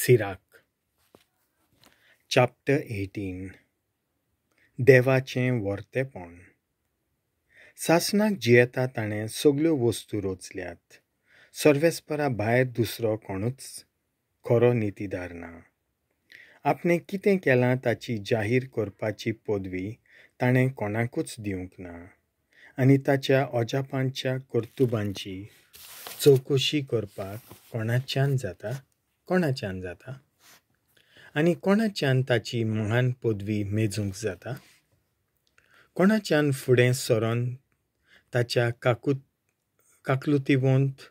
Sirach chapter 18. देवाचें वर्तेपण. सासणाक जियेता ताणें सगल्यो वस्तू रचल्यात. सर्वेस्परा भायर दुसरो कोणूच खरो नितीदार ना. आपणें कितें केलां ताची जाहीर करपाची पदवी ताणें कोणाकूच दिवंक ना आनी ताच्या अजापांच्या कर्तुबांची चवकशी करपाक कोणाच्यान जाता आनी कोणाच्यान ताची महान पदवी मेजूंक जाता? कोणाच्यान फुडें सरोन ताच्या काकलुतीवंत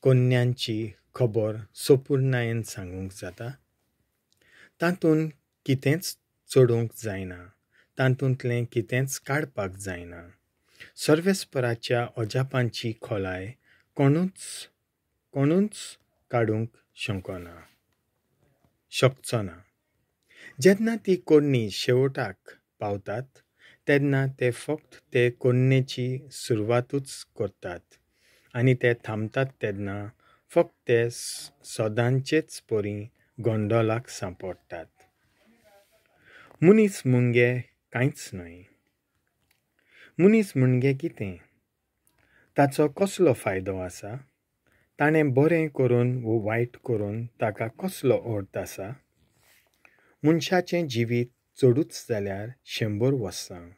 कोन्यांची खबर सोपूर्णायेन सांगूंक जाता? तातूंत कितेंच चडोवंक जायना, तातूंतलें कितेंच काडपाक जायना. सर्वेस्पराच्या अजापांची खोलाय कोणूच काडूंक शकचो ना. जेन्ना ती कोडणी शेवटाक पावतात तेन्ना ते फक्त ते कोडणेची सुरवातूच करतात आनी ते थांबतात तेन्ना फक्त ते सदांचेच परी गोंदोलाक सांपडटात. मनीस मुंगे कांयच न्हय. मनीस मुणगे कितें? ताचो कसलो फायदो आसा? ताणें बरें करून वो वायट करून ताका कसलो अर्थ आसा? मनशाचें जिवीत चडूच जाल्यार 100 वर्सां.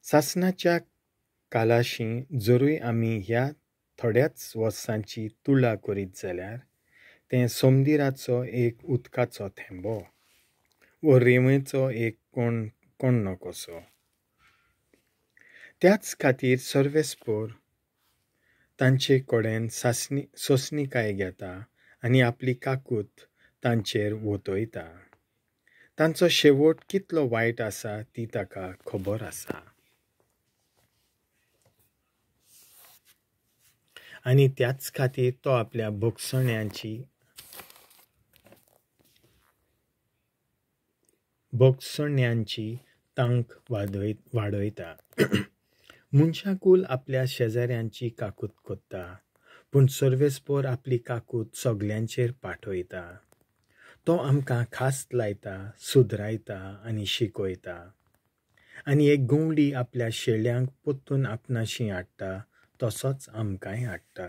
सासणाच्या कालाशी जरूय आमी ह्या थोड्याच वर्सांची तुळा करीत जाल्यार तें सोमदिराचो एक उदकाचो थेंबो वो रेंवेचो एक कोण्णो कसो. त्याच खातीर सर्वेस्पर तांचे कडेन सोंसणीकाय घेता आनी आपली काकूत तांचेर वतयता. तांचो शेवट कितलो वायट आसा ती ताका खबर आसा आनी त्याच खातीर तो आपल्या भोगसण्याची तांक वाडयता. मनशाकूल आपल्या शेजाऱ्यांची काकूत करता, पूण सर्वेस्पर आपली काकूत सगल्यांचेर पाठयता. तो आमकां खास लायता, सुदरायता आनी शिकयता. आनी एक गवंडी आपल्या शेळ्यांक परतून आपणाशी हाडटा तसोच आमकांय हाडटा.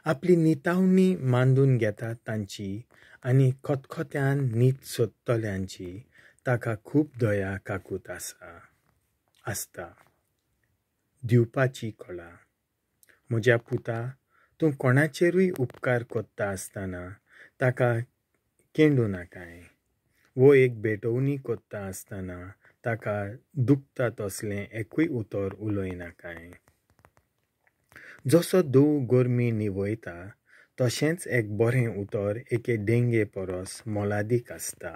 आपली नितावणी मांदून घेता तांची आनी खतखत्यान नीत सोदतल्यांची ताका खूब दया काकूत आसता. दिवपाची कला. म्हज्या पुता, तूं कोणाचेरूय उपकार करता आसतना ताका केंडू नाकाय वो एक भेटवणी करता आसतना ताका दुखता तसलें एकूय उतर उलय नाकाय. जसो दव गरमी निवयता तशेंच एक बरें उतर एके डेंगे परस मोलादीक आसता.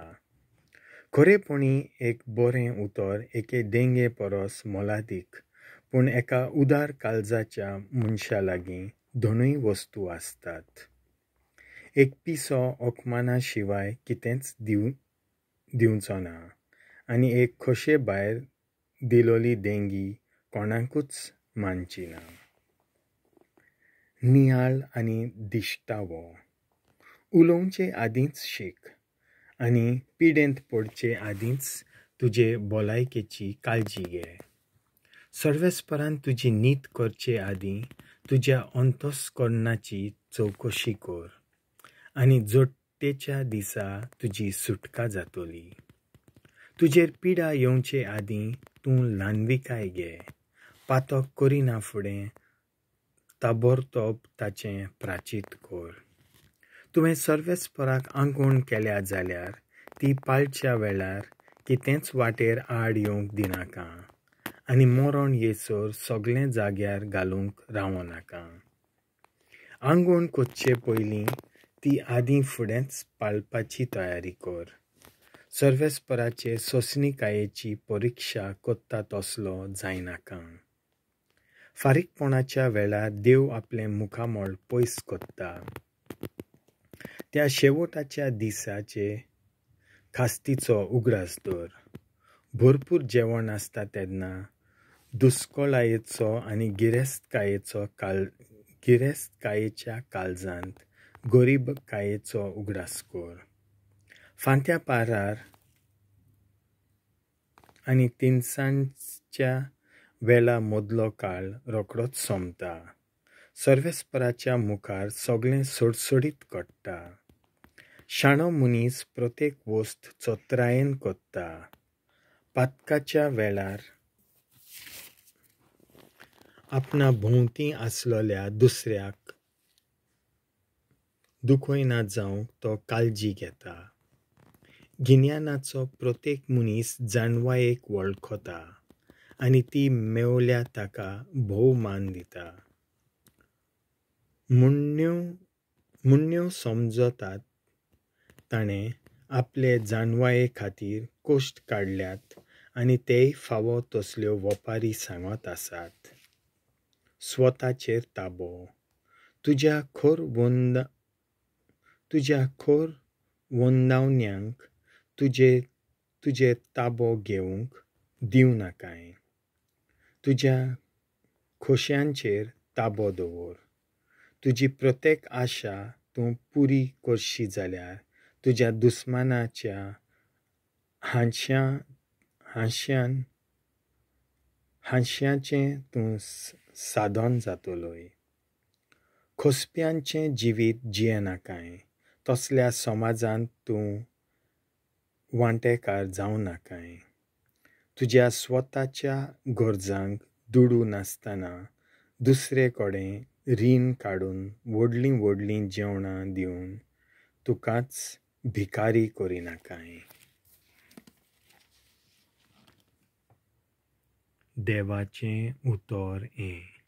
खरेपणी एक बरें उतर एके डेंगे परस मोलादीक, पूण एका उदार काळजाच्या मनशा लागीं दोनूय वस्तू आसतात. एक पिसो अकमाना शिवाय कितेंच दिवचो ना आनी एक खोशे भायर दिलोली देंगी कोणाकूच मानची ना. नियाळ आनी दिश्टावो. उलोवचे आदींच शीक आनी पिडेंत पडचे आदींच तुजे भलायकेची काळजी घे. सर्वेस्परान तुजी नीत करचे आदीं तुज्या अंतस्करणाची चवकशी कर आनी जोडटेच्या दिसा तुजी सुटका जातली. तुजेर पिडा येवचे आदीं तूं ल्हानविकाय घे. पातक करिना फुडें ताबडतोब ताचें प्राचीत कर. तुवें सर्वेस्पराक आंगवण केल्या जाल्यार ती पाळच्या वेळार कितेंच वाटेर आड येवंक दिनाका आनी मरण येसर सगळें जाग्यार घालूंक रावो नाका. आंगवण करचे पयलीं ती आदीं फुडेंच पाळपाची तयारी कर. सर्वेस्पराचे सोंसणीकायेची परिक्षा करता तसलो जायनाका. फारीकपणाच्या वेळार देव आपलें मुखामळ पयस करता. त्या शेवटाच्या दिसाचे खास्तीचो उगडास दवर. भरपूर जेवण आसता तेन्ना दुस्कळायेचो आनी गिरेस्तकायेच्या काळजांत गरिबकायेचो उगडास कर. फांत्या पारार आनी तिनसांजच्या वेळा मदलो काळ रोखडोच सोंपता. सर्वेस्पराच्या मुखार सगळें सडसडीत घडटा. शाणो मनीस प्रत्येक वस्त चत्रायेन करता. पातकाच्या वेळार आपणा भोंवती आसलेल्या दुसऱ्याक दुखयना जावंक तो काळजी घेता. गिन्यानाचो प्रत्येक मनीस जाणवायेक वळखता आनी ती मेवल्या ताका भोव मान दिता. म्हणण्यो समजतात ताणें आपले जाणवाये खातीर कश्ट काडल्यात आनी तेय फावो तसल्यो वपारी सांगत आसात. स्वताचेर ताबो. तुज्या खर वंदावण्यांक तुजेर ताबो घेवंक दिवं नाकाय. तुज्या खोशयांचेर ताबो दवर. तुजी प्रत्येक आशा तूं पुरी करशी जाल्यार तुज्या दुस्मानाच्या हांश्याचें तूं साधन जातलोय. खोसप्यांचें जिवीत जियेनाकाय, तसल्या समाजांत तूं वांटेकार जावं नाकाय. तुज्या स्वताच्या गरजांक दुडू नासतना दुसरे कडेन रीण काडून व्हडलीं व्हडलीं जेवणां दिवन तुकाच भिकारी करिनाकाय. देवाचें उतर हें.